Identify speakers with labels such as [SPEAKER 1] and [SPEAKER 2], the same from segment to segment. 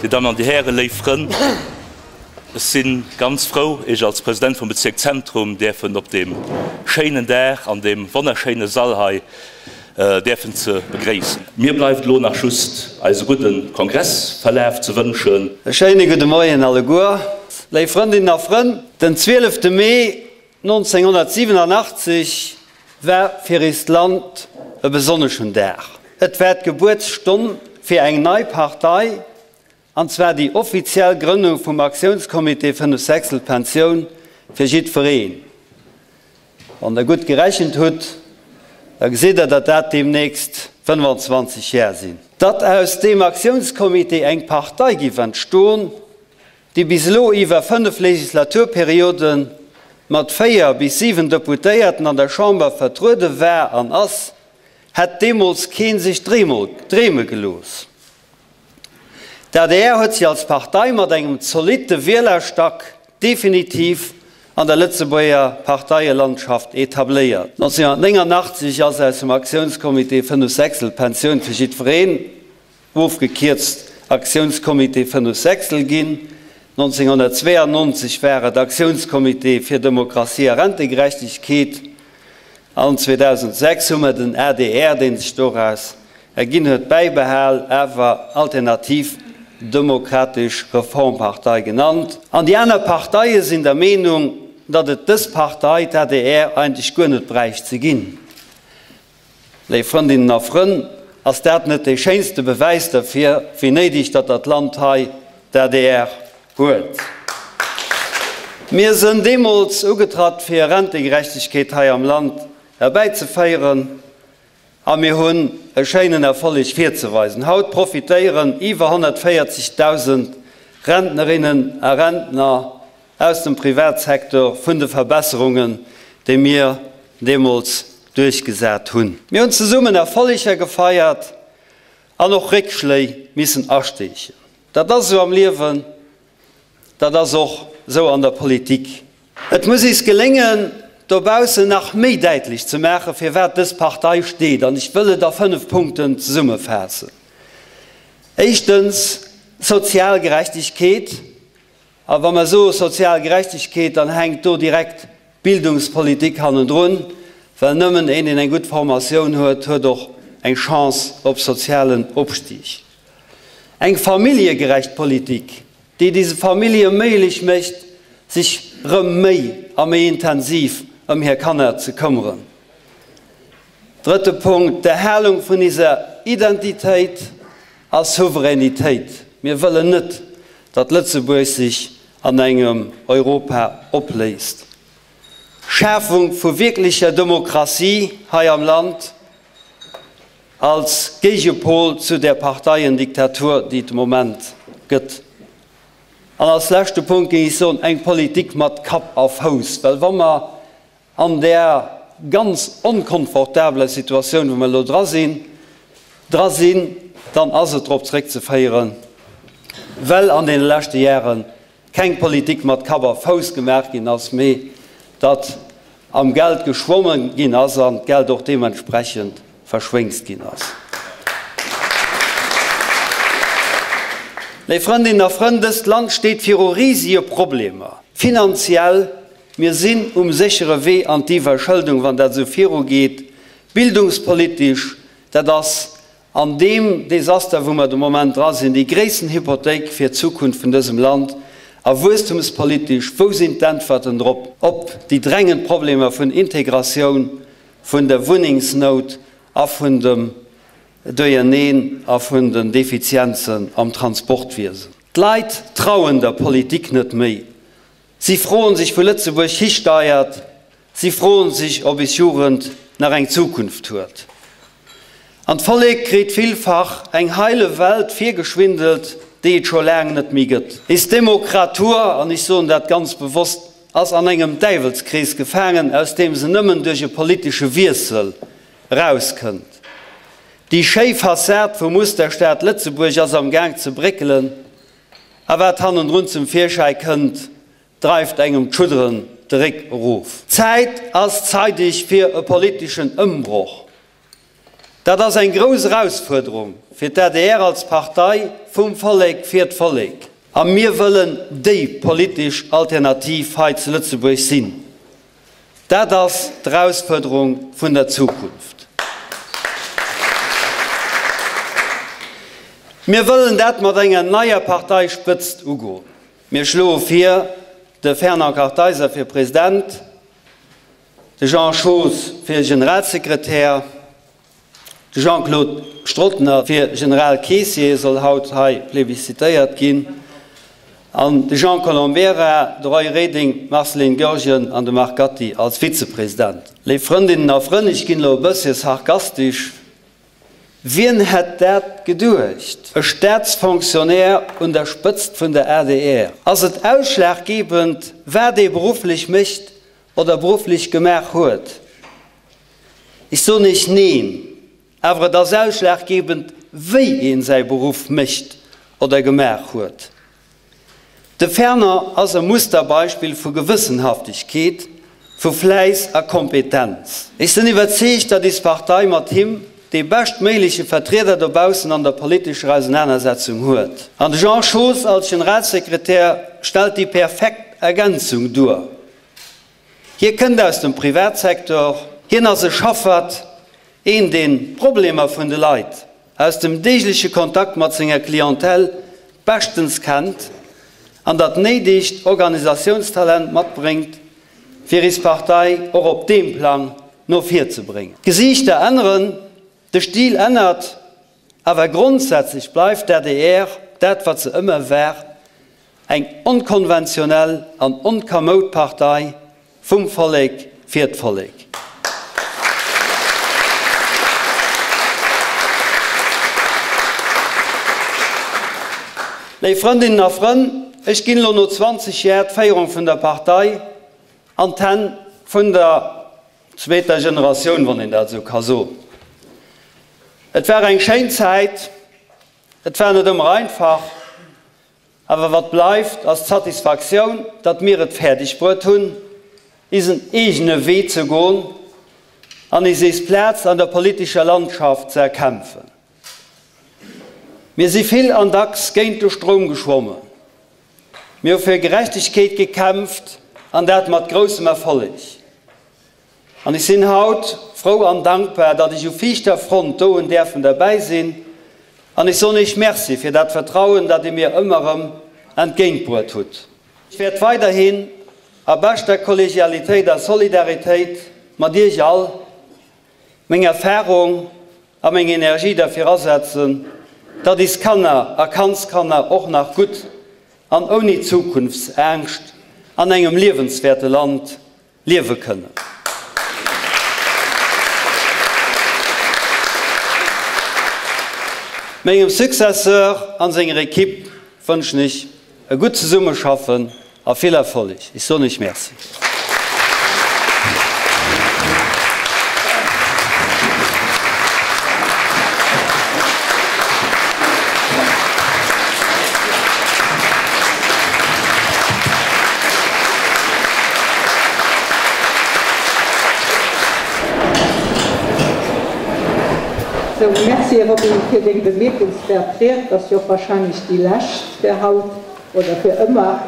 [SPEAKER 1] Dir Dammen an Dir Hären, léif Frënn, ech si ganz frou, Iech als President vum Bezierk Zentrum däerfen op deem schéinen Dag an deem wonnerschéine Sall hei däerfen ze begréissen. Mir bleift elo nach just eis e gudde Kongressverlaf ze wënschen.
[SPEAKER 2] E schéine gudde Moien alleguer, léif Frëndinnen a Frënn. Den 12 Mee 1987 war fir eist Land e besonneschen Dag. Et war d'Gebuertsstonn fir eng nei Partei, an zwar déi offiziell Grënnung vum Aktiounscomité 5 Sechstel Pensioun fir jiddwereen. Wann der gutt gerechent hutt, da gesitt der, datt dat deemnächst 25 Jar sinn. Datt aus deem Aktiounscomité eng Partei giff entstoen, déi bis elo iwwer 5 Legislaturperiode mat 4 bis 7 Deputéierten an der Chamber vertruede war an ass, hätt deemools kee sech dreeme gelooss. D'adr huet sech als Partei mat engem zolitte Wielerstack definitiv an der Lëtzebuerger Parteielandschaft etabléiert. 1989 ass aus dem Aktiounscomité 5 Sechstel Pensioun fir jiddwereen, ofgekierzt Aktiounscomité 5 Sechstel ginn. 1992 war et Aktiounscomité fir Demokratie a Rentegerechtegkeet an 2006 hu mer den adr, dee sech doraus erginn huet, bäibehal, awer Alternativ Demokratesch Reformpartei genannt. An déi aner Parteie sinn der Meenung, datt et dës Partei, d'ADR, eigentlech guer net bräicht ze ginn. Léif Frëndinnen a Frënn, ass dat net dee schéinste Bewäis derfir, wéi néideg datt dat Land hei d'ADR huet? Mir sënn deemools ugetratt, fir Rentegerechtegkeet hei am Land erbäizeféieren, a mir hunn e schéinen Erfolleg virzeweisen. Haut profitéieren iwwer 140.000 Rentnerinnen a Rentner aus dem Privatsecteur vun de Verbesserungen, déi mir deemools duerchgesat hunn. Mir hunn zesummen Erfolleger gefeiert an och Réckschléi missen asteechen. Dat ass esou am Liewen, dat ass och esou an der Politik. Et muss is geléngen, dobaussen nach méi däitlech ze maachen, fir wat dës Partei steet. An ech wëll et a fënnf Punkten zesummefaassen. Éischtens, sozial Gerechtegkeet. A wa mer soe sozial Gerechtegkeet, dann hänkt do direkt d'Bildungspolitik hannendrun, well nëmmen een, deen eng gutt Formatioun huet, huet och eng Chance op sozialen Opstig. Eng familljegerecht Politik, déi dise Famillje méiglech mécht, sech rëm méi a méi intensiv ëm hir Kanner ze këmmeren. Drëtte Punkt, d'Erhalung vun iser Identitéit a Souveränitéit. Mir wëllen net, datt Lëtzebuerg sech an engem Europa opléist. Schafung vu wierklecher Demokratie hei am Land als Géigepol zu där Parteiendiktatur, déi et de Moment gëtt. An als leschte Punkt géing ech soen, eng Politik mat Kapp a Fouss, well wa mer An där ganz onkomfortabeler Situatioun, wou mer elo dra sinn, dra sinn, dann ass et drop zréckzeféieren, well an deene leschte Jahre keng Politik mat Kapp a Fouss gemaach ginn ass, mee datt am Geld geschwommen ginn ass an d'Geld och deementsprechend verschwéngst ginn ass. Léif Frëndinnen a Frënn, dëst Land steet viru risege Problemer, finanziell, Mir sinn um séchere Wee an d'Iwwerschëldung, wann dat esou virugeet. Bildungspolitesch, dat ass an deem Desaster, wou mer de Moment dra sinn, déi gréissten Hypothéik fir d'Zukunft vun dësem Land. A wuesstumspolitesch, wou sinn d'Äntwerten drop op déi drängend Problemer vun Integratioun, vun der Wunnengsnout a vun dem Duerjerneen a vun den Defizienzen am Transportwiesen? D'Leit trauen der Politik net méi. Si froen sech, wou Lëtzebuerg histeiert. Si froen sech, ob is Jugend nach eng Zukunft huet. An d'Vollek kritt villfach eng heile Welt virgeschwindelt, déi et scho laang net méi gëtt. Is Demokratur, an ech soen dat ganz bewosst, ass an engem Däiwelskrees gefaangen, aus deem se nëmmen duerch e politesche Wiessel erauskënnt. Déi schéi Fassad vum Musterstaat Lëtzebuerg ass am Gaang ze bréckelen. A wat hannendrun zum Virschäi kënnt, dreift engem d'Schudderen de Réck erof. D'Zäit ass zeideg fir e politeschen Ëmbroch. Dat ass eng grouss Erausfuerderung fir d'ADR als Partei vum Vollek fir d'Vollek. A mir wëllen déi politesch Alternativ hei zu Lëtzebuerg sinn. Dat ass d'Erausfuerderung vun der Zukunft. Mir wëllen dat mat enger neier Parteispëtzt ugoen. Mir schloe vir, de Fernand Kartheiser fir President, de Jean Schoos fir Generalsekretär, De Jean-Claude Strottner fir Generalkeessier soll haut hei plebiszitéiert ginn, an de Jean Colombera, de Roy Reding, d'Marceline Goergen an de Marc Gatti als Vizepresident. Léif Frëndinnen a Frënn, ech ginn elo e bëssche sarkastisch, Wien hätt dat geduecht? E Staatsfonctionnaire un der Spëtzt vun der adr? Ass et ausschlaggebend, wat ee berufflech mécht oder berufflech gemaach huet? Ech soen Iech neen, awer et ass ausschlaggebend, wéi een säi Beruff mécht oder gemaach huet. De Fernand ass e Musterbeispill vu Gewëssenhaftegkeet, vu Fläiss a Kompetenz. Ech sinn iwwerzeegt, datt is Partei mat him dee beschtméigleche Vertrieder dobaussen an der politescher Ausenanersetzung huet. An de Jean Schoos als Generalsekretär stellt déi perfekt Ergänzung duer. Hie kënnt aus dem Privatsektor, hien ass e Schaffert, een deen d'Problemer vun de Leit aus dem deegleche Kontakt mat senger Clientèle beschtens kennt an dat néidegt Organisatiounstalent matbréngt, fir is Partei och op deem Plang no vir ze bréngen. D'Gesiichter änneren, de Stil ännert, awer grondsätzlech bleift d'ADR dat wat se ëmmer war, Eng onkonventionell an onkamoud Partei vum Vollek fir d'Vollek. Léif Frëndinnen a Frënn, ech ginn elo no 20 Jar d'Féierung vun der Partei an d'Hänn vun der zweeter Generatioun, wann een dat esou ka soen. Et war eng schéin Zäit, et war net ëmmer einfach, Awer wat bleift, ass d'Satisfaktioun, datt mir et fäerdeg bruet hunn, isen eegene Wee ze goen an is eis Plaz an der politescher Landschaft ze erkämpfen. Mir si vill an dacks géint de Stroum geschwommen. Mir hu fir Gerechtegkeet gekämpft, an dat mat groussem Erfolleg. An ech sinn haut frou an dankbar, datt ech u viischter Front do hunn däerfen derbäi sinn. An ech soen Iech Merci fir dat Vertrauen, dat Dir mir ëmmer erëm entgéintbruet hutt. Ech wäert weiderhin a beschter Kollegialitéit a Solidaritéit mat Iech all meng Erfahrung a meng Energie derfir asetzen, datt is Kanner a Kandskanner och nach gutt an ouni Zukunftsängscht an engem liewenswäerte Land Liewe kënnen. Mengem Successeur an senger Equipe wënschen ech e gutt Zesummeschaffen a vill Erfolleg. Ech soen Iech Merci.
[SPEAKER 3] Sou, Merci Robby fir deng bemierkenswäert Ried. Ass jo och wahrscheinlech déi lescht fir haut oder fir ëmmer.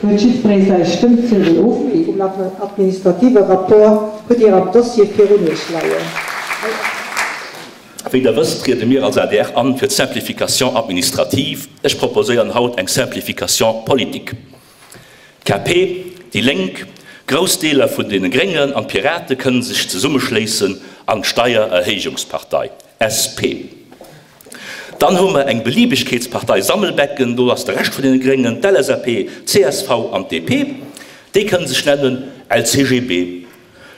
[SPEAKER 3] Huet jiddweree säi Stëmmziedel ofgi? Vum administrative Rapport hutt Dir am Dossier virun Iech leien.
[SPEAKER 1] Wéi Der wësst, triede mir als adr an fir d'Simplification administrative. Ech proposéieren haut eng Simplification politique. D'KP, déi Lénk, grouss Deeler vun deene Gréngen an d'Pirate kënnen sech zesummeschléissen an d'Steiererhéijungspartei, SP. Dann hu mer eng Beliebegkeetspartei Sammelbecken, do ass de Rescht vun deene Gréngen, d'LSAP, csv an d'DP. Déi kënnen sech nennen LCGB,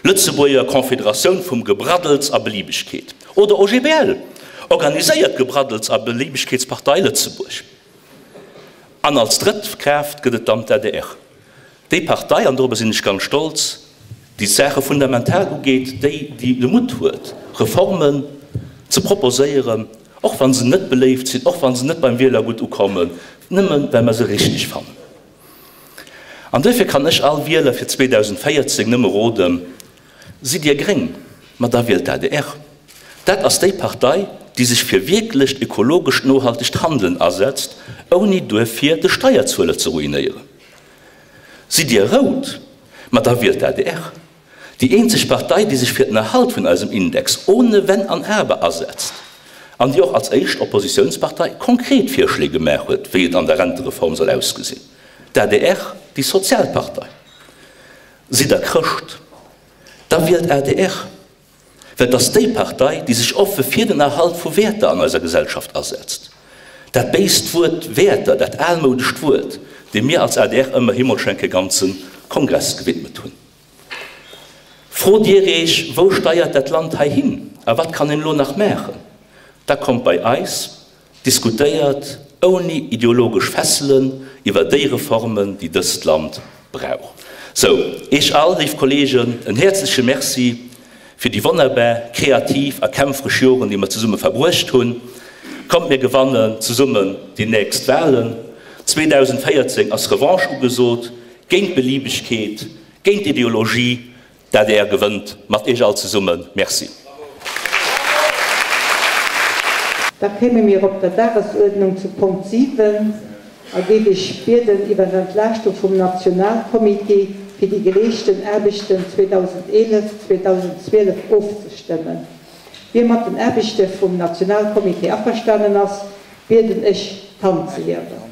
[SPEAKER 1] Lëtzebuerger Confederatioun vum Gebraddels a Beliebegkeet, oder OGBL, Organiséiert Gebraddels a Beliebegkeetspartei Lëtzebuerg. An als drëtt Kraaft gëtt et dann d'ADR, déi Partei, an dorobber sinn ech ganz stolz, déi d'Saache fundamental ugeet, déi, déi de Mutt huet, Reformen ze proposéieren, och wa se net beléift sinn, och wa se net beim Wieler gutt ukommen, nëmmen well mer se richtig fannen. An duerfir kann ech all Wieler fir 2014 nëmme roden, Sidd Dir gréng? Ma da wielt d'ADR. Dat ass déi Partei, déi sech fir wierklecht ökologescht nohaltegt Handeln asetzt, ouni duerfir de Steierzueler ze ruinéieren. Sidd Dir rout? Ma da wielt d'ADR. Déi eenzeg Partei, déi sech fir den Erhalt vun eisem Index ohne Wenn an Aber asetzt an déi och als éischt Oppositiounspartei konkret Virschléi gemaach huet, wéi et an der Rentereform soll ausgesinn. D'ADR, déi sozial Partei. Sidd Der Chrëscht? Da wielt adr, well et ass déi Partei, déi sech offe fir den Erhalt vu Wäerter an eiser Gesellschaft asetzt. Dat béist Wuert Wäerter, dat almoudescht Wuert, deem mir als adr ëmmerhi mol schon enke ganze Kongress gewidmet hunn. Frot Dir Eech, Wou steiert dat Land hei hin a wat kann een elo nach maachen? Da kommt bei eis, diskutéiert ouni ideologesch Fesselen iwwer déi Reformen, déi dëst Land brauch. Sou, Eech all, léif Kollegen, en häerzleche Merci fir déi wonnerbar, kreativ a kämpferesch Joren, déi mer zesumme verbruecht hunn. Kommt, mir gewannen zesummen déi nächst Wahlen. 2014 ass Revanche ugesot, géint d'Beliebegkeet, géint d'Ideologie, D'adr gewënnt mat Iech all zesummen. Merci.
[SPEAKER 3] Da kéime mir op der Dagesuerdnung zu Punkt 7 a géif Iech bieden iwwer d'Entlaaschtung vum Nationalcomité fir déi geleeschten Aarbechten 2011, 2012 ofzestëmmen. Wie mat den Aarbechte vum Nationalcomité averstanen ass, bieden ech d'Hand ze hiewen.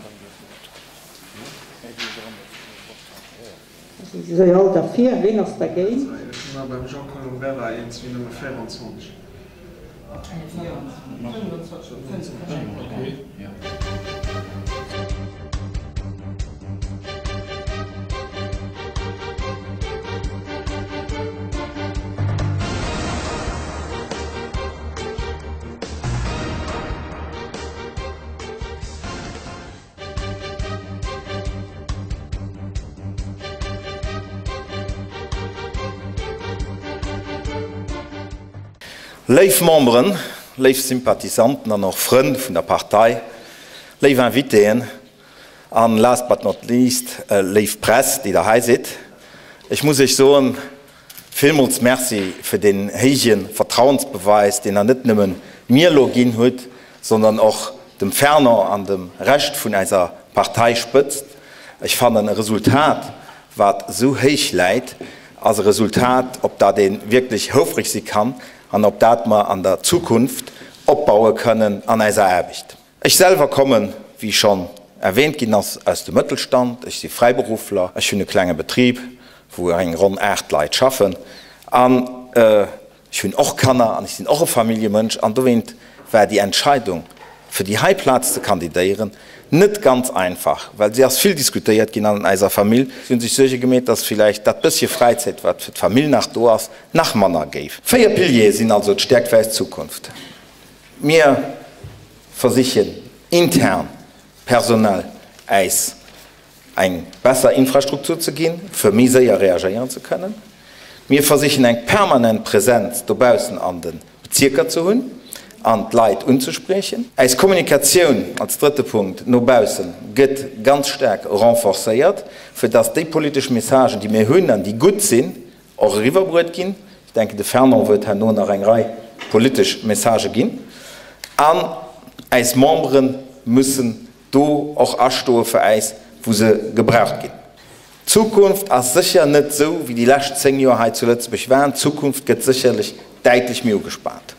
[SPEAKER 3] Si si all derfir. Ween ass dergéint?
[SPEAKER 4] Léif Memberen, léif Sympathisanten an och Frënn vun der Partei, léif Invitéen an last but not least léif Press, déi der hei sidd, ech muss Iech soen, Villmools Merci fir deen héije Vertrauensbeweis, deen Der net nëmmen mir elo ginn hutt, sondern och dem Fernand an dem Rescht vun eiser Parteispëtzt. Ech fannen, e Resultat, wat esou héich läit, ass e Resultat, op dat ee wierklech houfreg si kann an op dat mer an der Zukunft opbaue kënnen an eiser Aarbecht. Ech selwer kommen, wéi schonn erwähnt ginn ass, aus dem Mëttelstand. Ech si Fräiberuffler, ech hunn e klenge Betrib, wou eng ronn 8 Leit schaffen an ech hunn och Kanner an ech sinn och e Familljemënsch an dowéint war déi Entscheidung, fir déi hei Plaz ze kandidéieren, net ganz einfach, well se ass vill diskutéiert ginn an eiser Famill. Si hunn sech Suerge gemeet, dass villäicht dat bëssche Fräizäit, wat fir d'Famill nach do ass, nach manner géif. Véier Piliere sinn also d'Stäerkt fir eis Zukunft. Mir versichen intern personell äis eng besser Infrastruktur ze ginn, fir méi séier reagéieren ze kënnen. Mir versichen eng permanent Präsenz dobaussen an de Bezierker ze hunn an d'Leit unzespriechen. Äis Kommunikatioun, als drëtte Punkt, no baussen gëtt ganz staark renforcéiert, fir dass déi politesch Messagen, déi mir hunn an déi gutt sinn, och eriwwerbruet ginn. Ech denken, de Fernand huet herno nach eng Rei politesch Messagë ginn. An äis Membere müssen do och astoe fir äis, wou se gebraucht ginn. D'Zukunft ass sécher net esou, wéi déi lescht 10 Joer hei zu Lëtzebuerg waren. D'Zukunft gëtt sécherlech däitlech méi ugespaant.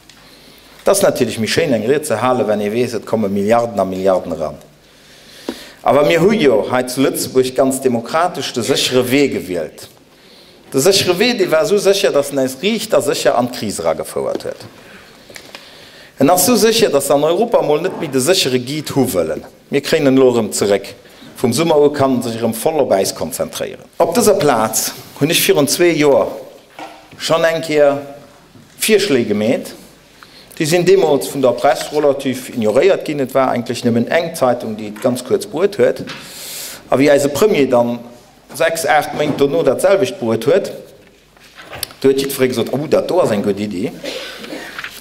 [SPEAKER 4] Et ass natierlech méi schéin, eng Ried ze halen, wenn ee weess, et komme Milliarden a Milliarden eran. Awer mir hu jo hei zu Lëtzebuerg ganz demokratesch de séchere Wee gewielt. De séchere Wee, dee war esou sécher, datt en äis riicht a sécher an d'Kris eragefouert huet. En ass esou sécher, datt se an Europa emol net méi de séchere Guide hu wëllen. Mir kréien en elo erëm zeréck. Vum Summer u kann en sech erëm voll op äis konzentréieren. Op dëser Plaz hunn ech virun zwee Joer schonn eng Kéier Virschléi gemeet. Déi sinn deemools vun der Press relativ ignoréiert ginn. Et war eigentlech nëmmen eng Zeitung, déi et ganz kuerz bruet huet. A wéi eise Premier dann 6, 8 Méint dono dat selwecht bruet huet, do huet jiddweree gesot, Oh, dat do ass eng gutt Iddi.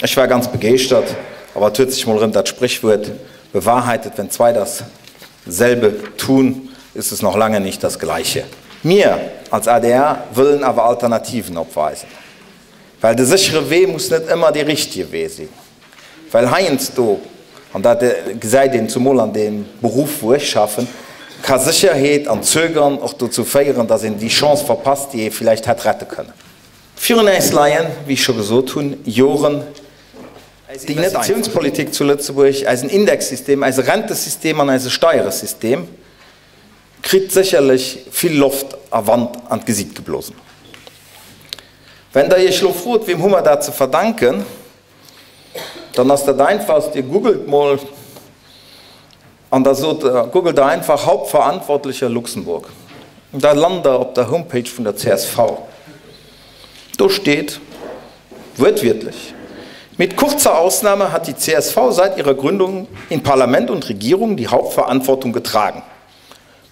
[SPEAKER 4] Ech war ganz begeeschtert. Awer et huet sech mol erëm dat Spréchwuert bewahrheitet, Wenn zwei das selbe tun, ist es noch lange nicht das Gleiche. Mir als adr wëllen awer Alternativen opweisen. Well de séchere Wee muss net ëmmer dee richtige Wee sinn. Well heiansdo, an dat gesäit een zumol an deem Beruff, wou ech schaffen, ka Sécherheet an Zögern och dozou féieren, dass een déi Chance verpasst, déi ee villäicht hätt rette kënnen. Virun äis leien, wéi ech scho gesot hunn, Joren, déi net einfach sinn. Investitiounspolitik zu Lëtzebuerg, eisen Indexsystem, eise Rentesystem an eise Steieresystem, Kritt sécherlech vill Loft a Wand an d'Gesiit geblosen. Wenn der iech lo frot, weem hu mer dat ze verdanken, dann ass dat einfachst, dir googelt mol an da sot der, googelt der einfach Hauptverantwortlicher Luxemburg an da lant der op der Homepage vun der csv. Do steet wuertwiertlech, Mit kurzer Ausnahme hat die csv seit ihrer Gründung in Parlament und Regierung die Hauptverantwortung getragen.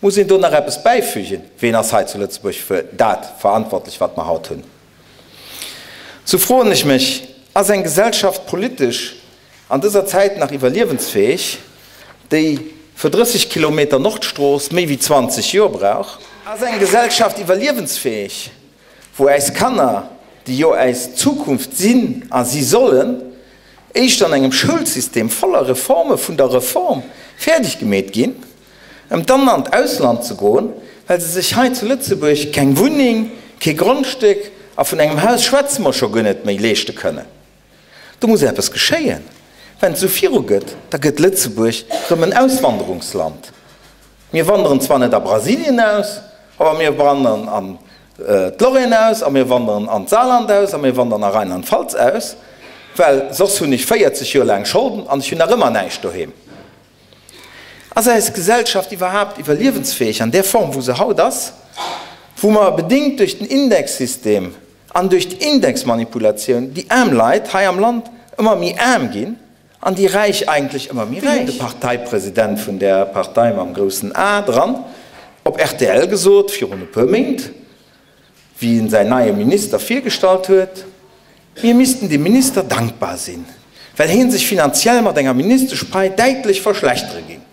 [SPEAKER 4] Muss een do nach eppes bäifügen? Ween ass hei zu Lëtzebuerg fir dat verantwortlech, wat mer haut hunn? Sou froen ech mech, Ass eng Gesellschaft politesch an dëser Zäit nach iwwerliewensfäeg, déi fir 30 Kilometer Nordstrooss méi wéi 20 Joer brauch? Ass eng Gesellschaft iwwerliewensfäeg, wou äis Kanner, déi jo äis Zukunft sinn a si sollen, éischter an engem Schoulsystem voller Reforme vun der Reform fäerdeg gemeet ginn, ëm dann an d'Ausland ze goen, well se sech hei zu Lëtzebuerg keng Wunneng, kee Grondstéck a vun engem Haus schwätze mer scho guer net méi, leeschte kënnen. Do muss eppes geschéien. Wenn et esou viru gëtt, da gëtt Lëtzebuerg rëm en Auswanderungsland. Mir wanderen zwar net a Brasilien aus, awer mir wandern an d'Lorraine aus a mir wandern an d'Saarland aus a mir wandern a Rheinland-Pfalz aus, well soss hunn ech 40 Joer laang Scholden an ech hunn nach ëmmer näischt doheem. Ass eis Gesellschaft iwwerhaapt iwwerliewensfäeg an där Form, wou se haut ass, wou mer, bedéngt duerch den Indexsystem an duerch d'Indexmanipulatioun, déi aarm Leit hei am Land ëmmer méi aarm ginn an déi Räich eigentlech ëmmer méi räich? De Parteipresident vun där Partei mam groussen A dran op rtl gesot virun e puer Méint, wéi en säin neie Minister virgestallt huet, mir missten dem Minister dankbar sinn, well heen sech finanziell mat enger Ministeschpai däitlech verschlechtere géing.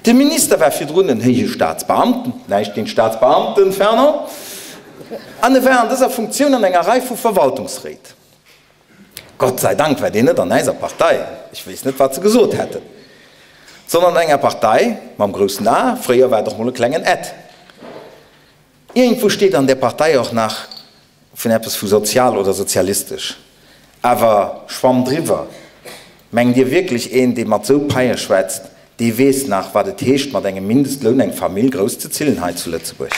[SPEAKER 4] De Minister war virdrun en héije Staatsbeamten, näischt géint Staatsbeamten, Fernand, an e war an dëser Funktioun an enger Rei vu Verwaltungsréit. Gott sei Dank war deen net an äiser Partei, ech weess net, wat se gesot hätten, sondern an enger Partei mam groussen A, fréier war et och mol e klengen Ä. Iergendwou steet an där Partei och nach vun eppes vu sozial oder sozialistesch. Awer Schwamm driwwer, mengt Dir wierklech, een, dee mat sou Paie schwätzt, Dee weess nach, wat et heescht, mat engem Mindestloun eng Famill grousszezillen hei zu Lëtzebuerg.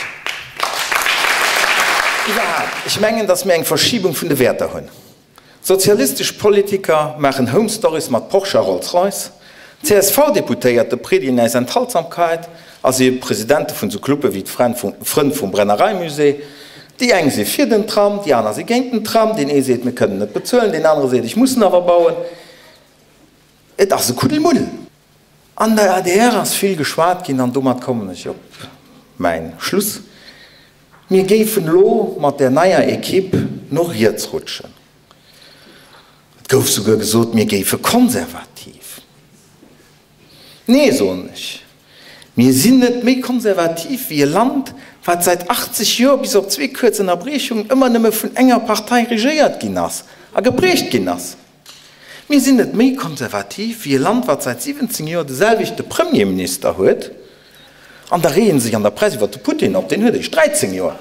[SPEAKER 4] Iwwerhaapt, ech mengen, datt mir eng Verschiebung vun de Wäerter hunn. Sozialistesch Politiker maachen Home Stories mat Porsche a Rolls-Royce, CSV-Deputéierte predigen äis Enthaltsamkeit a si Presidente vun sou Clubbe wéi d'Frënn vum Brennereimusée. Déi eng si fir den Tram, déi aner si géint den Tram. Deen ee seet, mir kënnen net bezuelen, deen anere seet, ech muss en awer bauen. Et ass e Kuddelmuddel. An der adr ass vill geschwat ginn, an domat kommen ech op mäin Schluss, mir géifen elo mat där neier Equipe no riets rutschen. Et gouf souguer gesot, mir géife konservativ. Nee, soen ech, mir sinn net méi konservativ wéi e Land, wat säit 80 Joer, bis op zwee kuerz Ënnerbriechungen, ëmmer nëmme vun enger Partei regéiert ginn ass a geprägt ginn ass. Mir sinn net méi konservativ wéi e Land, wat säit 17 Joer de selwechte Premierminister huet. An da reeën sech an der Press iwwer de Putin op, deen huet eréischt 13 Joer.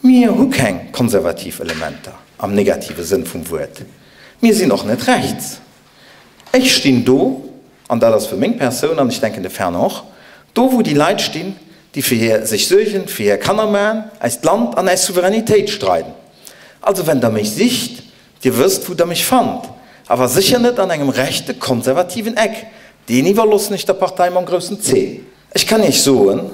[SPEAKER 4] Mir hu keng konservativ Elementer am negative Sënn vum Wuert. Mir sinn och net rechts. Ech stinn do, an dat ass fir meng Persoun, an ech denken de Fernand och, do wou déi Leit stinn, déi fir hir sech suergen, fir hir Kanner man, eist Land an äis Souveränitéit streiden. Also wenn der mech sicht, dir wësst wou der mech fannt, awer sécher net an engem rechte konservativen Eck, deen iwwerlossen ech der Partei mam groussen C. Ech kann iech soen.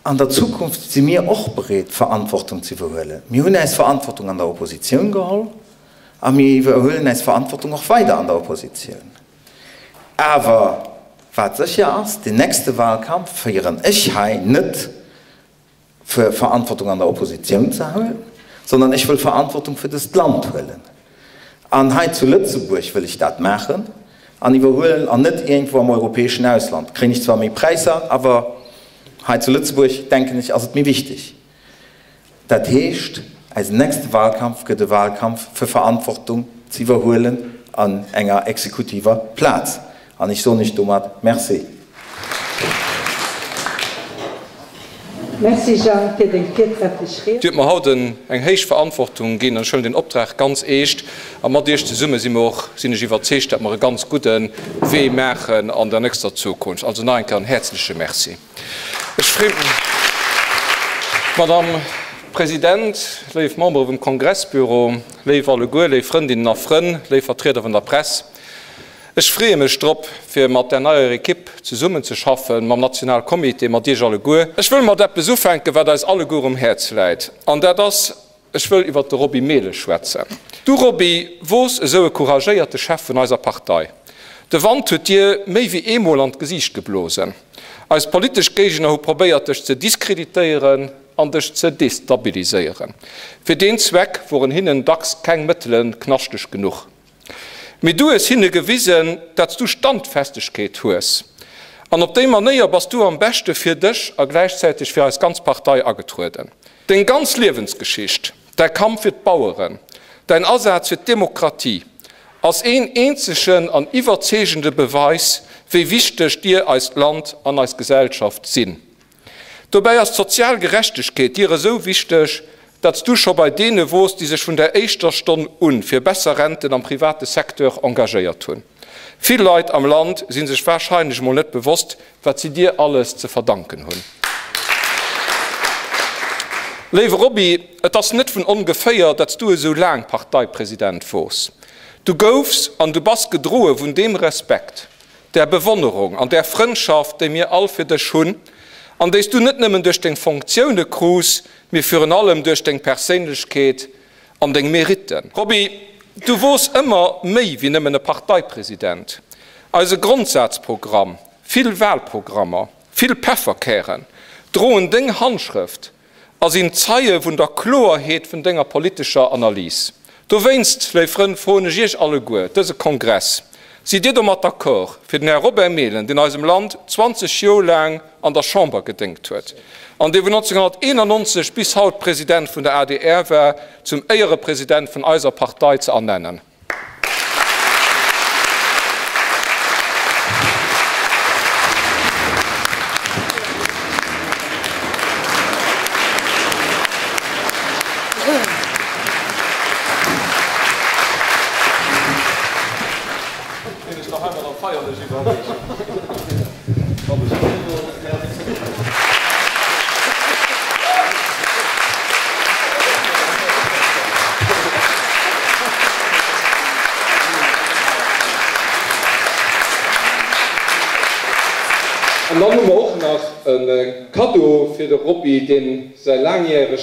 [SPEAKER 4] An der Zukunft si mir och bereet, Verantwortung ze iwwerhuelen. Mir hunn äis Verantwortung an der Oppositioun geholl a mir iwwerhuelen äis Verantwortung och weider an der Oppositioun. Awer wat sécher ass, Den nächste Wahlkampf féieren ech hei net, fir Verantwortung an der Oppositioun ze huelen, sondern ech wëll Verantwortung fir dëst Land huelen. An hei zu Lëtzebuerg wëll ech dat maachen an iwwerhuelen an net iergendwou am europäeschen Ausland. Kréien ech zwar méi Präisser, awer hei zu Lëtzebuerg, denken ech, ass et méi wichteg. Dat heescht, eisen nächste Wahlkampf gëtt e Wahlkampf fir Verantwortung ze iwwerhuelen an enger exekutiver Plaz. An ech soen Iech domat Merci.
[SPEAKER 3] Merci Jeanne fir deng virtrefflech Ried.
[SPEAKER 5] Dir hutt mer haut eng héich Verantwortung ginn an ech huelen den Optrag ganz eescht. A mat Iech zesumme si mer och, sinn ech iwwerzeegt, datt mer e ganz gudde Wee maachen an der nächster Zukunft. Also nach eng Kéier en häerzleche Merci. Ech freeë mech, Madame President, léif Membere vum Kongressbüro, léif alleguer, léif Frëndinnen a Frënn, léif Vertrieder vun der Press, Ech freeë mech drop, fir mat där neier Ekipp zesummenzeschaffen, mam Nationalcomité, mat Iech alleguer. Ech wëll mat eppes ufänken, wat eis alleguer um Häerz läit, an dat ass, ech wëll iwwert de Roby Mehlen schwätzen. Du, Roby, wors esou e couragéierte Chef vun eiser Partei. De Wand huet dir méi wéi eemol an d'Gesiicht geblosen. Eis politesch Géigner hu probéiert, dech ze diskreditéieren an dech ze destabiliséieren. Fir deen Zweck woren hinnen dacks keng Mëttele knaschteg genuch. Mee du hues hinne gewisen, dat s du Standfestegkeet hues. An op déi Manéier bass du am beschte fir dech a gläichzäiteg fir eis ganz Partei agetrueden. Deng ganz Liewensgeschicht, däi Kampf fir d'Baueren, däin Asaz fir d'Demokratie ass een eenzegen an iwwerzeegende Beweis, wéi wichteg dir eist Land an eis Gesellschaft sinn. Dobäi ass d'sozial Gerechtegkeet dir esou wichteg, datt s du scho bei deene wors, déi sech vun der éischter Stonn un fir besser Renten am private Secteur engagéiert hunn. Vill Leit am Land si sech warscheinlech mol net bewosst, wat si dir alles ze verdanken hunn. Léiwe Roby, et ass net vun ongeféier, datt s du esou laang Parteipresident wors. Du goufs an du bass gedroe vun deem Respekt, där Bewonnerung an där Frëndschaft, déi mir all fir dech hunn, an déi s du net nëmmen duerch deng Fonctioune krus, mee virun allem duerch deng Perséinlechkeet an deng Meritten. Roby, du wors ëmmer méi wéi nëmmen e Parteipresident. Eise Grondsazprogramm, vill Wahlprogrammer, vill Pefferkären droen deng Handschrëft. A sinn Zeie vun der Kloerheet vun denger politescher Analys. Dowéinst, léif Frënn, froen ech Iech alleguer, dëse Kongress, Sidd Dir domat d'accord, fir den Här Robert Mehlen, deen eisem Land 20 Joer laang an der Chamber gedéngt huet an dee vun 1991 bis haut President vun der adr war, zum Éierepresident vun eiser Partei ze ernennen? An dann hu mer och nach e Kaddo fir de Roby, deen säi laangjärege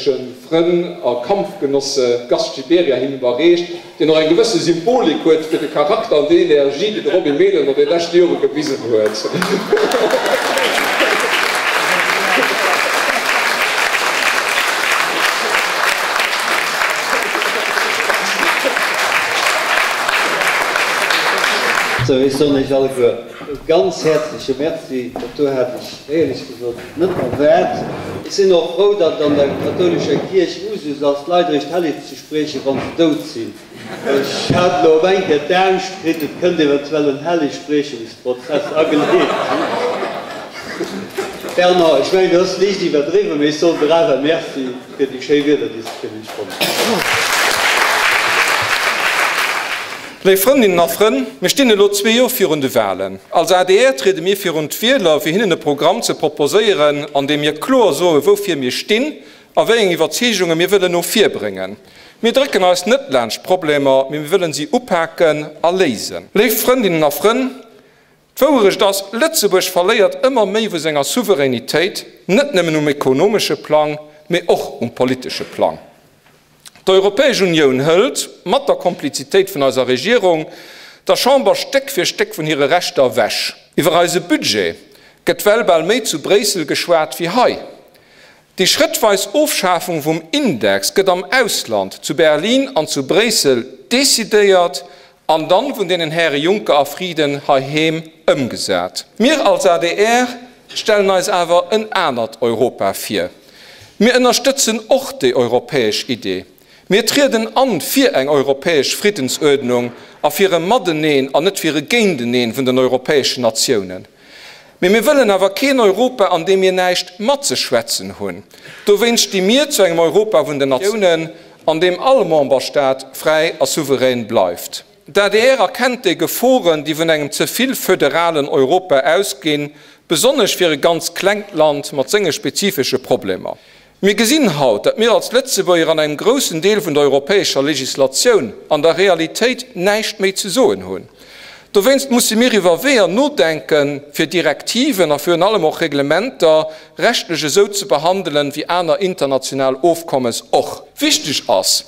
[SPEAKER 5] Frënn a Kampfgenosse Gast Gibéryen him iwwerreecht, deen och eng gewësse Symbolik huet fir de Charakter an déi Energie, déi de Roby Mehlen an de leschte Jore gewisen huet.
[SPEAKER 2] Sou, ech soen Iech alleguer e ganz häerzleche Merci. Dat do hat ech éierlech gesot net erwaart. Ech sinn och frou, datt et an der kathoulescher Kierch Usus ass, d'Leit eréischt helleg ze spriechen, wa se dout sinn. Ech hat elo op eng Kéier d'Aangscht kritt, et kënnt eventuell en Hellegspriechungsprozess ageleet ginn. Fernand, ech mengen, du hues liicht iwwerdriwwen, mee ech soen der awer Merci fir déi schéi Wierder, déi s de fir mech fonnt hues.
[SPEAKER 5] Léif Frëndinnen a Frënn, mir stinn elo zwee Joer virun de Wahlen. Als adr triede mir virun d'Wieler, fir hinnen e Programm ze proposéieren, an deem mir kloer soe woufir mir stinn a wéi eng Iwwerzeegunge mir wëllen no vir bréngen. Mir drécken eis net laanscht d'Problemer, mee mir wëllen si upaken a léisen. Léif Frëndinnen a Frënn, D'Wouerecht ass, Lëtzebuerg verléiert ëmmer méi vu senger Souveränitéit, net nëmmen um ekonomesche Plang, mee och um politesche Plang. D'Europäesch Unioun hëlt, mat der Komplizitéit vun eiser Regierung, der Chamber Stéck fir Stéck vun hire Rechter ewech. Iwwer eise Budget gëtt well bal méi zu Bréissel geschwat wéi hei. Déi schrëttweis Ofschafung vum Index gëtt am Ausland, zu Berlin an zu Bréissel, decidéiert an dann vun deenen Häre Juncker a Frieden heiheem ëmgesat. Mir als adr stellen eis awer en anert Europa vir. Mir ënnerstëtzen och déi europäesch Idee. Mir trieden an fir eng europäesch Friddensuerdnung a fir e Mateneen an net fir e Géinteneen vun den europäeschen Natiounen. Mee mir wëllen awer keen Europa, an deem mir näischt matzeschwätzen hunn. Dowéinst sti mir zu engem Europa vun den Natiounen, an deem all Memberstaat fräi a souverän bleift. D'adr erkennt déi Geforen, déi vun engem ze vill föderalen Europa ausginn, besonnesch fir e ganz klengt Land mat senge spezifesche Problemer. Mir gesinn haut, datt mir als Lëtzebuerger an engem groussen Deel vun der europäescher Legislatioun an der Realitéit näischt méi ze soen hunn. Dowéinst musse mir iwwer Weeër nodenken, fir Direktiven a virun allem och Reglementer rechtlech esou ze behandelen, wéi aner international Ofkommes och. Wichteg ass,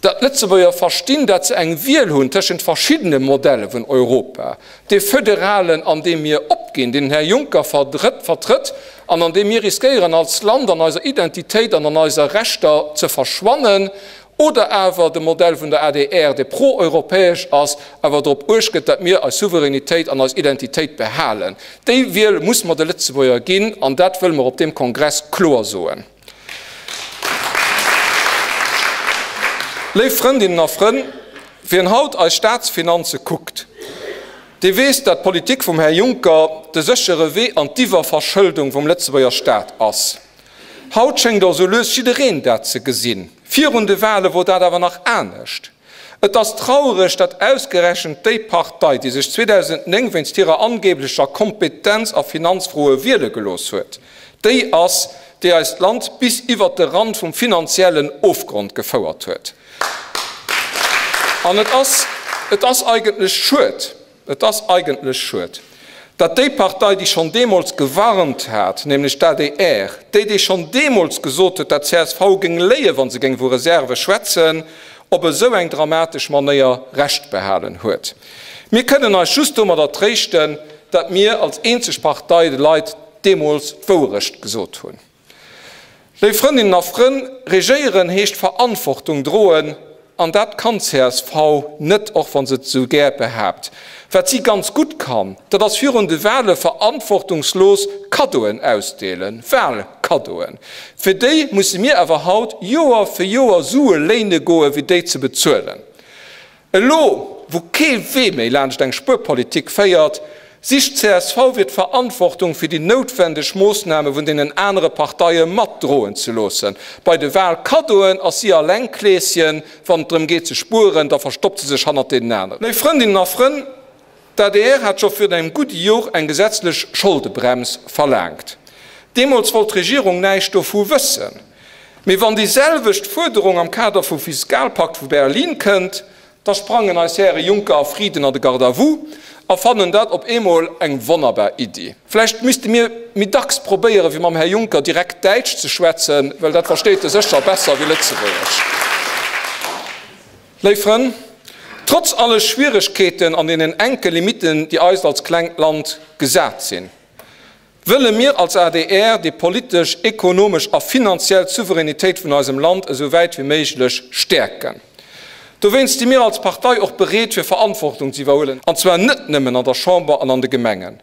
[SPEAKER 5] datt d'Lëtzebuerger verstinn, datt se eng Wiel hunn tëschent verschiddene Modelle vun Europa, dee föderalen, an deem mir opginn, deen den Här Juncker vertrëtt, an an deem mir riskéieren als Land an eiser Identitéit an an eiser Rechter ze verschwannen, oder awer de Modell vun der adr, dee pro-europäesch ass, awer drop uecht gëtt, datt mir eis Souveränitéit an eis Identitéit behalen. Déi Wiel muss mer de Lëtzebuerger ginn, an dat wëlle mer op deem Kongress kloer soen. Léif Frëndinnen a Frënn, wien haut eis Staatsfinanze kuckt, dee weess, dat d'Politik vum Här Juncker de séchere Wee an d'Iwwerverschëldung vum Lëtzebuerger Staat ass. Haut schéngt och sou lues jiddereen dat ze gesinn. Virun de Wale wor dat awer nach anescht. Et ass traureg, dat ausgerechent déi Partei, déi sech 2009 wéinst hirer angeblecher Kompetenz a Finanzfroe wiele gelooss huet, déi ass, déi eist Land bis iwwert de Rand vum finanziellen Ofgrond gefouert huet. An et ass, et ass eigentlech schued, Et ass eigentlech schued, datt déi Partei, déi schonn deemools gewarnt hat, nämlech d'ADR, déi, déi schonn deemools gesot huet, dat csv géing léien, wa se géing vu Reserve schwätzen, op esou eng dramatesch Manéier Recht behalen huet. Mir kënnen eis just domadder tréischten, datt mir als eenzeg Partei de Leit deemools d'Wouerecht gesot hunn. Léif Frëndinnen a Frënn, regéieren heescht Verantwortung droen, an dat kann csv net, och wa se et esou gär behaapt. Wat si ganz gutt kann, dat ass virun de Wahle verantwortungslos Kaddoen ausdeelen, Wahlkaddoen. Fir déi musse mir awer haut Joer fir Joer Sue léine goen, fir déi ze bezuelen. Elo, wou kee Wee méi laanscht eng Spuerpolitik féiert, sicht csv fir d'Verantwortung fir déi noutwendeg Moossname vun deenen anere Parteie mat droen ze loossen. Bei de Wahlkaddoen ass si alleng Kleeschen, wann et drëm geet ze spueren, da verstoppt se sech hannert deenen aneren. Léif Frëndinnen a Frënn, d'ADR hat scho virun engem gudde Jor eng gesetzlech Scholdebrems verlaangt. Deemools wollt d'Regierung näischt dovu wëssen. Mee wann déi selwecht Fuerderung am Kader vum Fiskalpakt vu Berlin kënnt, da sprangen eis Häre Juncker a Frieden an de Garde-à-vous a fannen dat op eemol eng wonnerbar Iddi. Vläicht misste mir méi dacks probéieren, fir mam Här Juncker direkt Däitsch ze schwätzen, well dat versteet e sécher besser wéi Lëtzebuergesch. Léif Frënn, trotz alle Schwieregkeeten an deenen enke Limitten, déi eis als klengt Land gesat sinn, wëlle mir als adr déi politesch, ekonomesch a finanziell Souveränitéit vun eisem Land esou wäit wéi méiglech stäerken. Dowéinst si mir als Partei och bereet fir Verantwortung ze iwwerhuelen, an zwar net nëmmen an der Chamber an an de Gemengen.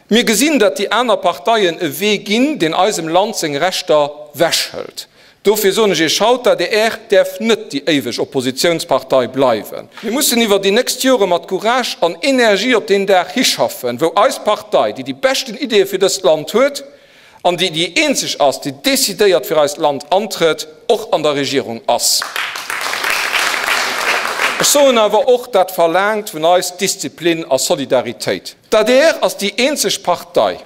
[SPEAKER 5] Mir gesinn, dat déi aner Parteien e Wee ginn, deen eisem Land seng Rechter wechhëlt. Dofir soen ech Iech haut, D'adr däerf net déi éiweg Oppositiounspartei bleiwen. Mir mussen iwwer déi nächst Jore mat Courage an Energie op deen Dag hischaffen, wou eis Partei, déi déi beschten Ideeë fir dëst Land huet an déi déi eenzeg ass, déi decidéiert fir eist Land antrëtt, och an der Regierung ass. Ech soen awer och, dat verlaangt vun eis Disziplin a Solidaritéit. D'adr ass déi eenzeg Partei,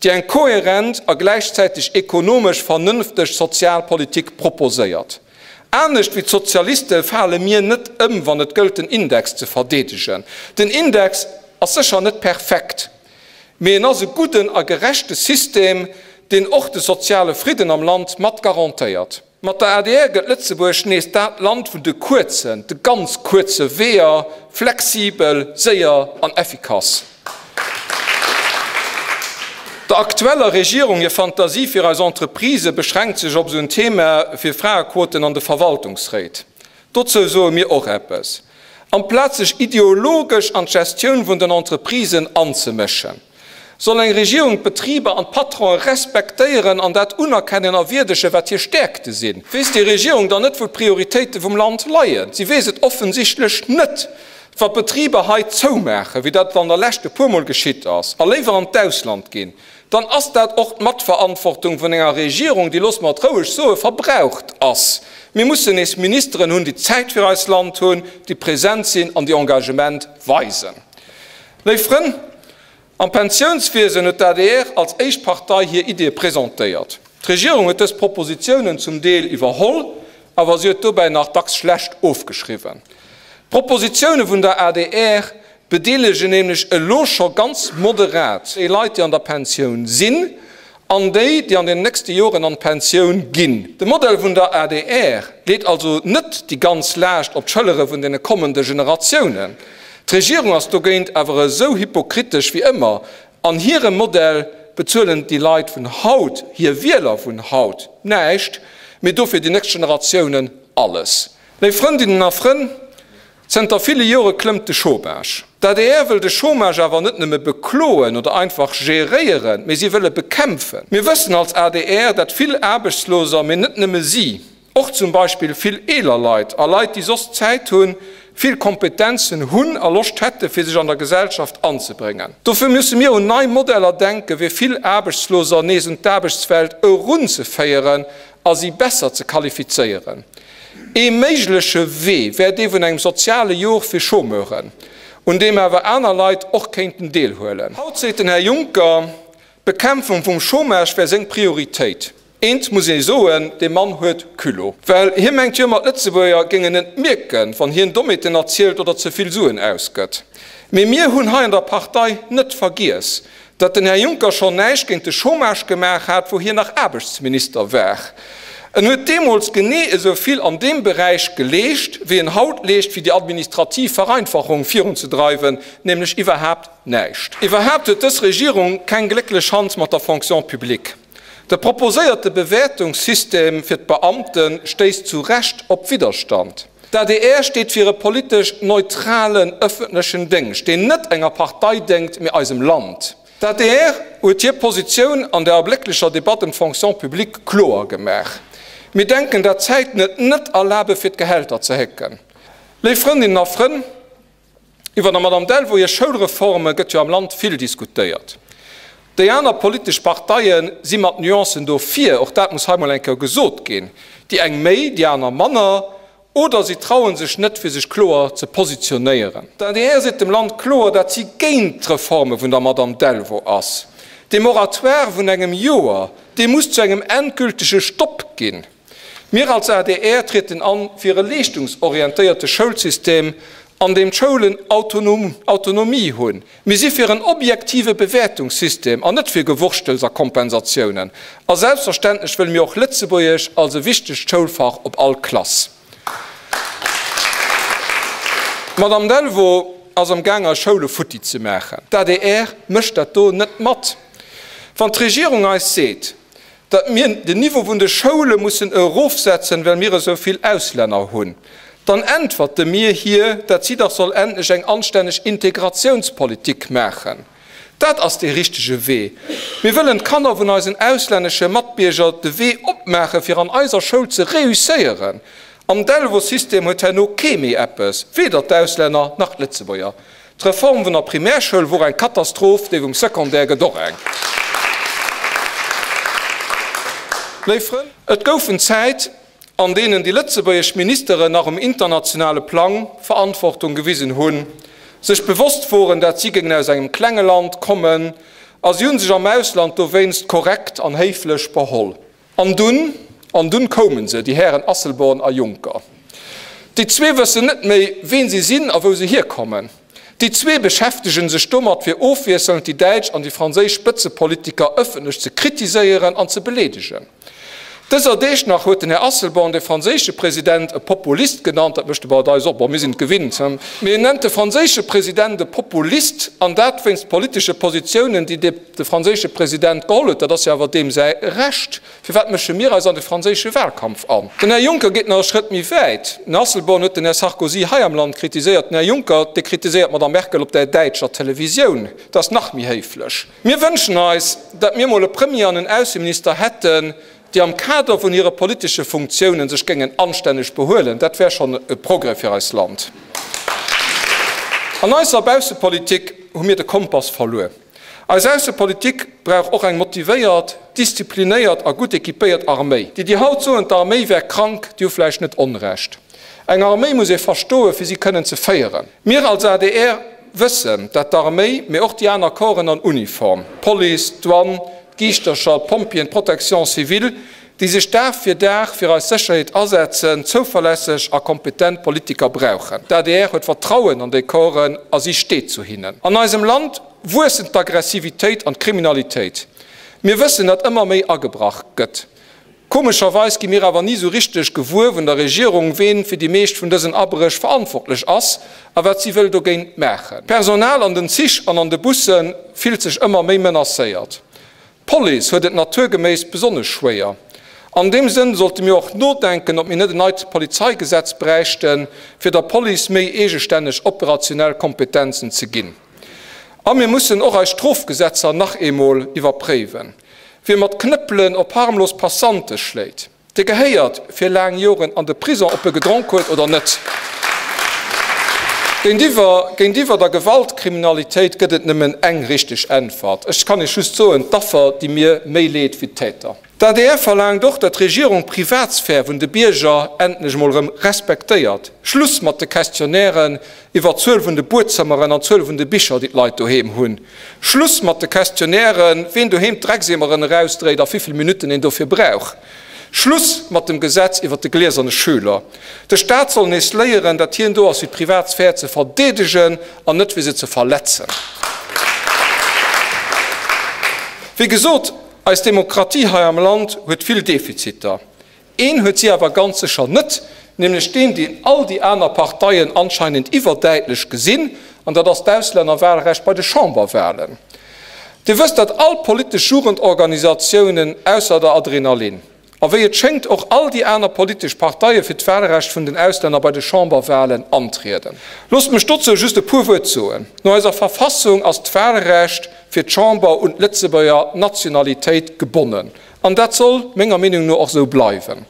[SPEAKER 5] déi eng kohärent a gläichzäiteg ekonomesch vernënfteg Sozialpolitik proposéiert. Anescht wéi d'Sozialiste fale mir net ëm, wann et gëllt den Index ze verdeedegen. Den Index ass sécher net perfekt. Mee en ass e gudden a gerechte System, deen och de soziale Fridden am Land mat garantéiert. Mat der adr gëtt Lëtzebuerg nees dat Land vun de kuerzen, de ganz kuerze Weeër, flexibel, séier an effikass. Der aktueller Regierung hir Fantasie fir eis Entreprisë beschränkt sech op esou en Thema fir Fraequoten an de Verwaltungsréit. Dozou soe mir och eppes. Amplaz sech ideologesch an d'Gestioun vun den Entreprisen anzemëschen, soll eng Regierung d'Betriber an d'Patronen respektéieren an dat unerkennen a wierdegen, wat hir Stäerkte sinn. Weess déi Regierung dann net, wou d'Prioritéite vum Land leien? Si weess et offensichtlech net, wa Betriber hei zoumaachen, wéi dat an der Lescht e puermol geschitt ass, a léiwer an d'Ausland ginn. Dann ass dat och d'Matverantwortung vun enger Regierung, déi, loosse mer et roueg soen, verbraucht ass. Mir mussen nees Ministeren hunn, déi Zäit fir eist Land hunn, déi present sinn an déi Engagement weisen. Léif Frënn, am Pensiounswiesen huet d'ADR als éischt Partei hir Ideeë presentéiert. D'Regierung huet dës Propositionen zum Deel iwwerholl, awer si huet dobäi nach dacks schlecht ofgeschriwwen. D'Propositione vun der adr bedeelegen nämlech elo scho ganz moderat déi Leit, déi an der Pensioun sinn, an déi, déi an den nächste Joren an d'Pensioun ginn. De Modell vun der adr leet also net déi ganz Laascht op d'Schëllere vun deene kommende Generatiounen. D'Regierung ass dogéint awer esou hypokritesch wéi ëmmer. An hirem Modell bezuelen déi Leit vun haut, hir Wieler vun haut, näischt, mee dofir déi nächst Generatiounen alles. Léif Frëndinnen a Frënn, Zënter ville Jore klëmmt de Chômage. D'adr wëll de Chômage awer net nëmme bekloen oder einfach geréieren, mee si wëll e bekämpfen. Mir wëssen als adr, dat vill Aarbechtsloser, mee net nëmme si, och zum Beispill vill eeler Leit a Leit, déi soss Zäit hunn, vill Kompetenzen hunn a Loscht hätte fir sech an der Gesellschaft anzebréngen. Dofir musse mir un nei Modeller denken, fir vill Aarbechtsloser nees un d'Aarbechtswelt erunzeféieren a si besser ze qualifizéieren. Ee méigleche Wee wär dee vun engem soziale Jor fir Chômeuren, un deem awer aner Leit och kéinten deelhuelen. Haut seet den Här Juncker, d'Bekämpfung vum Chômage wär seng Prioritéit. Eent muss ee soen, dee Mann huet Culot. Well hie mengt jo ëmmer, d'Lëtzebuerger géingen et mierken, wann hien Dommheeten erzielt oder ze vill Suen ausgëtt. Mee mir hunn hei an der Partei net vergiess, Datt den Här Juncker schonn näischt géint de Chômage gemaach hat, wou hien nach Aarbechtsminister war. En huet deemools genee esou vill an deem Beräich geleescht, wéi en haut leescht, fir déi administrativ Vereinfachung virunzedreiwen, nämlech iwwerhaapt näischt. Iwwerhaapt huet dës Regierung keng glécklech Hand mat der Fonction publique. De proposéierte Bewäertungssystem fir d'Beamte stéisst zu Recht op Widderstand. D'adr steet fir e politesch neutralen ëffentlechen Déngscht, deen net enger Partei déngt, mee eisem Land. D'adr huet hir Positioun an der erblécklecher Debatt ëm d'Fonction publique kloer gemaach. Mir denken, dat d'Zäiten et net erlabe fir d'Gehälter ze hécken. Léif Frëndinnen a Frënn, Iwwer der Madame Delvaux hir Schoulreforme gëtt jo am Land vill diskutéiert. Déi aner politesch Parteie si mat Nuancen dofir, och dat muss hei mol eng Kéier gesot ginn. Déi eng méi, déi aner manner, oder si traue sech net fir sech kloer ze positionéieren. D'adr seet dem Land kloer, dat si géint d'Reforme vun der Madame Delvaux ass. Dee Moratoire vun engem Joer, dee muss zu engem endgültege Stopp ginn. Mir als adr trieden an fir e leeschtungsorientéierte Schoulsystem, an deem d'Schoulen Autonomie hunn. Mir si fir en objektive Bewäertungssystem an net fir Gewurschtels a Kompensatiounen. A selbstverständlech wëlle mir och Lëtzebuergesch als e wichtegt Schoulfach op all Klass. D'Madame Delvaux ass am Gaang eis Schoule futti ze maachen. D'adr mécht dat do net mat. Wann d'Regierung eis seet, datt mir den Niveau vun de Schoule mussen erofsetzen, well mir esou vill Auslänner hunn, dann äntwerte mir hir, datt si dach soll endlech eng anstänneg Integratiounspolitik maachen. Dat ass dee richtege Wee. Mir wëllen d'Kanner vun eisen auslännesche Matbierger de Wee opmaachen, fir an eiser Schoul ze reusséieren. Am Delvaux-System huet herno kee méi eppes, weder d'Auslänner nach d'Lëtzebuerger. D'Reform vun der Primärschoul wor eng Katastroph, déi vum Secondaire gëtt och eng. Léif Frënn, et goufen Zäit, an deenen déi lëtzebuergesch Ministeren nach um internationale Plang Verantwortung gewisen hunn, sech bewosst woren, dat si géingen aus engem klenge Land kommen, a si hu sech am Ausland dowéinst korrekt an héiflech beholl. An dunn, an dunn koumen se, déi Hären Asselborn a Juncker. Déi zwee wëssen net méi, ween si sinn a wou se hierkommen. Déi zwee beschäftegen sech domat fir ofwiesselnd déi däitsch an déi franséisch Spëtzepolitiker ëffentlech ze kritiséieren an ze beleedegen. Dëser Deeg nach huet den Här Asselborn de franséische President e Populist genannt, dat mécht e bei eis och, bon mir sinn et gewinnt, mee en nennt de franséische President e Populist an dat wéinst politesche Positiounen déi de franséische President geholl huet. Dat ass jo awer deem säi Recht. Firwat mësche mir eis an de franséische Wahlkampf an? Den Här Juncker geet nach e Schrëtt méi wäit. Den Asselborn huet den Här Sarkozy hei am Land kritiséiert, den Här Juncker, dee kritiséiert d'Madame Merkel op der däitscher Televisioun. Dat ass nach méi héiflech. Mir wënschen eis, datt mir mol e Premier an en Ausseminister hätten, déi am Kader vun hire politesche Funktiounen sech géingen anstänneg behuelen. Dat wär schonn e Progrès fir eist Land. An eiser Baussepolitik hu mir de Kompass verluer. Eis Aussepolitik brauch och eng motivéiert, disziplinéiert a gutt équipéiert Arméi. Déi, déi haut soen, d'Arméi wär krank, déi hu vläicht net Onrecht. Eng Arméi muss ee verstoen, fir si kënnen ze féieren. Mir als adr wëssen, dat d'Arméi, mee och déi aner Corpsen an Uniform, d'Police, d'Douane, d'Giischtercher, d'Pompjeeën, d'Protection civile, déi sech Dag fir Dag fir eis Sécherheet asetzen, zouverlässeg a kompetent Politiker brauchen. D'adr huet Vertrauen an déi Corpsen a si steet zu hinnen. An eisem Land wuessen d'Aggressivitéit an d'Kriminalitéit. Mir wëssen, datt ëmmer méi agebrach gëtt. Komescherweis gi mir awer ni sou richteg gewuer vun der Regierung, ween fir déi meescht vun dësen Abréch verantwortlech ass a wat si wëll dogéint maachen. D'Personal an den Zich an an de Busse fillt sech ëmmer méi menacéiert. D'Police huet et naturgeméiss besonnesch schwéier. An deem Sënn sollte mir och nodenken, ob mir net en neit Polizeigesetz bräichten, fir der Police méi eegestänneg operationell Kompetenzen ze ginn. A mir mussen och eis Strofgesetzer nach eemol iwwerpréiwen. Wie mat Knëppelen op harmlos Passante schléit, dee gehéiert fir laang Joren an de Prison, ob e gedronk huet oder net. Géintiwwer géintiwwer der Gewaltkriminalitéit gëtt et nëmmen eng richteg Äntwert. Ech kann Iech just soen, D'Affer di mir méi leed wéi d'Täter. D'adr verlaangt och, datt d'Regierung d'Privatsphär vun de Bierger endlech emol erëm respektéiert. Schluss mat de Questionnairen iwwer d'Zuel vun de Buedzëmmeren an d'Zuel vun de Bicher, déi d'Leit doheem hunn. Schluss mat de Questionnairen, ween doheem d'Dreckseemeren erausdréit a wivill Minutten een dofir brauch. Schluss mat dem Gesetz iwwer de glieserne Schüler. De Staat soll nees léieren, datt hien do ass fir d'Privatsphär ze verdeedegen an net fir se ze verletzen. Wéi gesot, Eis Demokratie hei am Land huet vill Defiziter. Een huet si awer ganz sécher net, nämlech deen, deen all déi aner Parteien anscheinend iwwerdäitlech gesinn, an dat ass d'Auslännerwahlrecht bei de Chamberwahlen. Dir wësst, datt all politesch Jugendorganisatiounen ausser der Adrenalin, a wéi et schéngt och all déi aner politesch Parteie fir d'Wahlrecht vun den Auslänner bei de Chamberwahlen antrieden. Loosst mech dozou just e puer Wuert soen. No eiser Verfassung ass d'Wahlrecht fir d'Chamber un d'Lëtzebuerger Nationalitéit gebonnen. An dat soll menger Meenung no och esou bleiwen.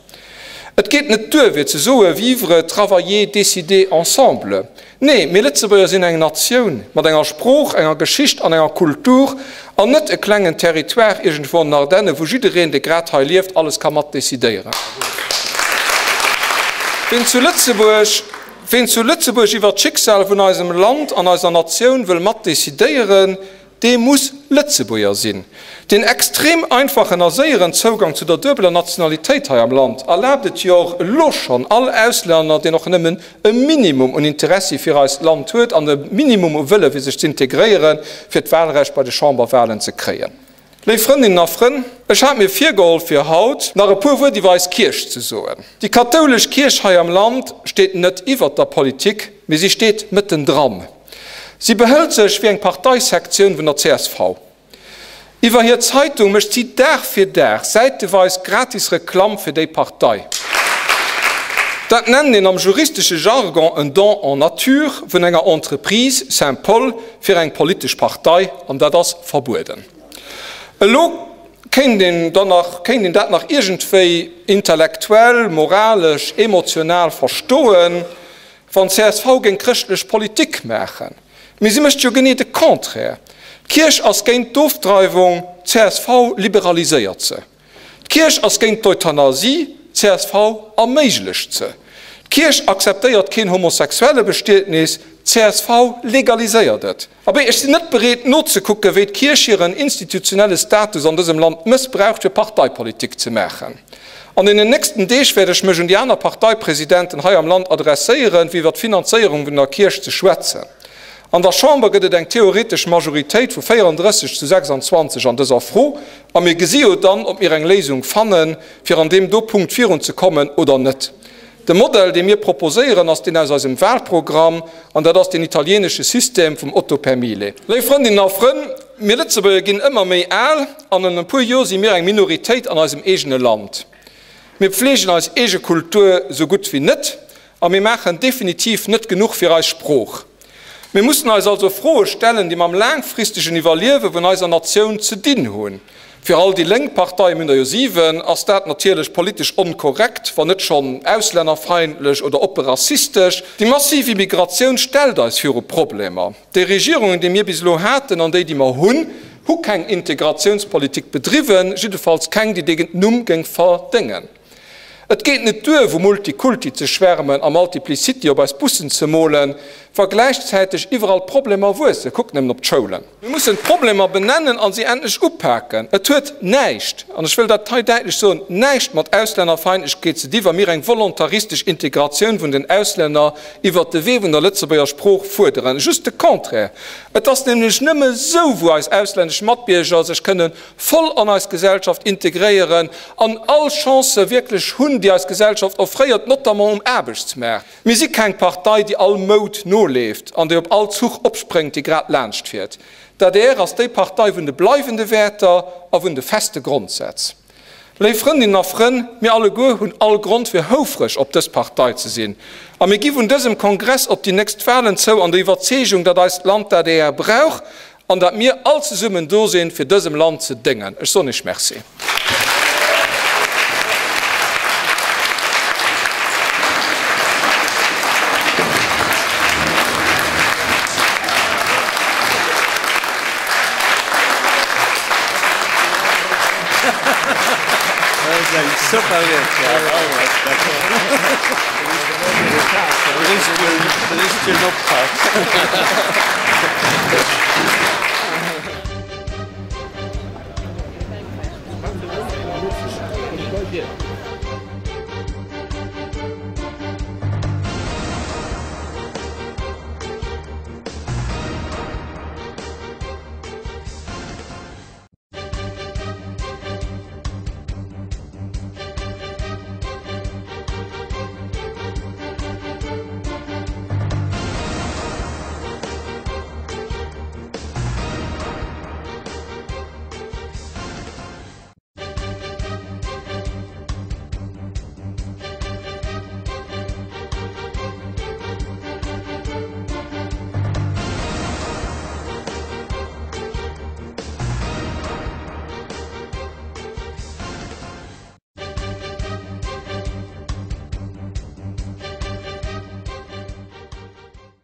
[SPEAKER 5] Et geet net duer fir ze soe vivre, travailler, décider ensemble. Nee, mir Lëtzebuerger sinn eng Natioun mat enger Sprooch, enger Geschicht an enger Kultur an net e klengen Territoire iergendwou an den Ardennen, wou jiddereen, dee grad hei lieft, alles ka mat decidéieren. Ween zu Lëtzebuerg, ween zu Lëtzebuerg iwwert d'Schicksal vun eisem Land an eiser Natioun wëll mat decidéieren, Dee muss Lëtzebuerger sinn. Deen extrem einfachen a séieren Zougang zu der duebeler Nationalitéit hei am Land erlaabt et jo och elo schonn all Auslänner, deen och nëmmen e Minimum un Interessi fir eist Land huet an e Minimum u Wëlle fir sech z'integréieren, fir d'Wahlrecht bei de Chamberwahlen ze kréien. Léif Frëndinnen a Frënn, ech hat mir virgeholl fir haut nach e puer Wuert iwwer eis Kierch ze soen. Déi kathoulesch Kierch hei am Land steet net iwwert der Politik, mee si steet mëttendran. Si behëlt sech wéi eng Parteisektioun vun der csv. Iwwer hir Zeitung mécht si Dag fir Dag säiteweis gratis Reklamm fir déi Partei. Dat nennt een am juristesche Jargon en Don en nature vun enger Entreprise, Saint-Paul, fir eng politesch Partei, an dat ass verbueden. Elo kéint een dann nach, kéint een dat nach iergendwéi intellektuell, moralesch, emotional verstoen, Wann csv géing chrëschtlech Politik maachen, mee si mécht jo genee de Contraire. D'Kierch ass géint d'Ofdreiwung, csv liberaliséiert se. D'Kierch ass géint d'Euthanasie, csv erméiglecht se. D'Kierch akzeptéiert keen Homosexuellebestietnis, csv legaliséiert et. Abee, ech sinn net bereet nozekucken, wéi d'Kierch hiren institutionelle Status an dësem Land mëssbraucht, fir Parteipolitik ze maachen. An deenen nächsten Deeg wäert ech mech un déi aner Parteipresidenten hei am Land adresséieren, fir iwwer d'Finanzéierung vun der Kierch ze schwätzen. An der Chamber gëtt et eng theoretesch Majoritéit vu 34 zu 26 an dëser Fro, a mir gesi jo dann, ob mir eng Léisung fannen, fir an deem do Punkt virunzekommen oder net. De Modell, dee mir proposéieren, ass deen aus eisem Wahlprogramm, an dat ass deen italienesche System vum Otto per mille. Léif Frëndinnen a Frënn, mir Lëtzebuerger ginn ëmmer méi al, an an e puer Joer si mir eng Minoritéit an eisem eegene Land. Mir pfleegen eis eege Kultur sou gutt wéi net, a mir maachen definitiv net genuch fir eis Sprooch. Mir mussen eis also Froe stellen, déi mam laangfristegen Iwwerliewe vun eiser Natioun ze dinn hunn. Fir all déi lénk Parteien, mir hunn der jo 7, ass dat natierlech politesch onkorrekt, wann net schonn auslännerfeindlech oder oppe rassistesch. Déi massiv Immigratioun stellt eis viru Problemer. Déi Regierungen, déi mir bis elo haten an déi, déi mer hunn, hu keng Integratiounspolitik bedriwwen, jiddefalls keng, déi dee Numm géing verdéngen. Et geet net duer, vu Multikulti ze schwärmen a Multiplicity op eis Bussen ze molen, wa gläichzäiteg iwwerall d'Problemer wuessen. Kuckt nëmmen op d'Schoulen. Mir mussen d'Problemer benennen a si endlech upaken. Et huet näischt, an ech wëll dat hei däitlech soen, näischt mat Auslännerfeindlechkeet ze di wa mir eng volontaristesch Integratioun vun den Auslänner iwwert de Wee vun der Lëtzebuerger Sprooch fuerderen. Just de Contraire. Et ass nämlech nëmme sou, wou eis auslännesch Matbierger sech kënnen voll an eis Gesellschaft integréieren an all Chancë wierklech hunn, déi eis Gesellschaft offréiert, notamment um Aarbechtsmaart. Mir si keng Partei, déi all Moud noleeft an déi op all Zuch opspréngt, dee grad laanscht fiert. D'adr ass déi Partei vun de bleiwende Wäerter a vun de feste Grondsätz. Léif Frëndinnen a Frënn, mir alleguer hunn all Grond fir houfreg op dës Partei ze sinn. A mir gi vun dësem Kongress op déi nächst Wahlen zou an der Iwwerzeegung, datt eist Land d'ADR brauch An dat mir all zesummen do sinn, fir dësem Land ze déngen. Ech soen Iech Merci.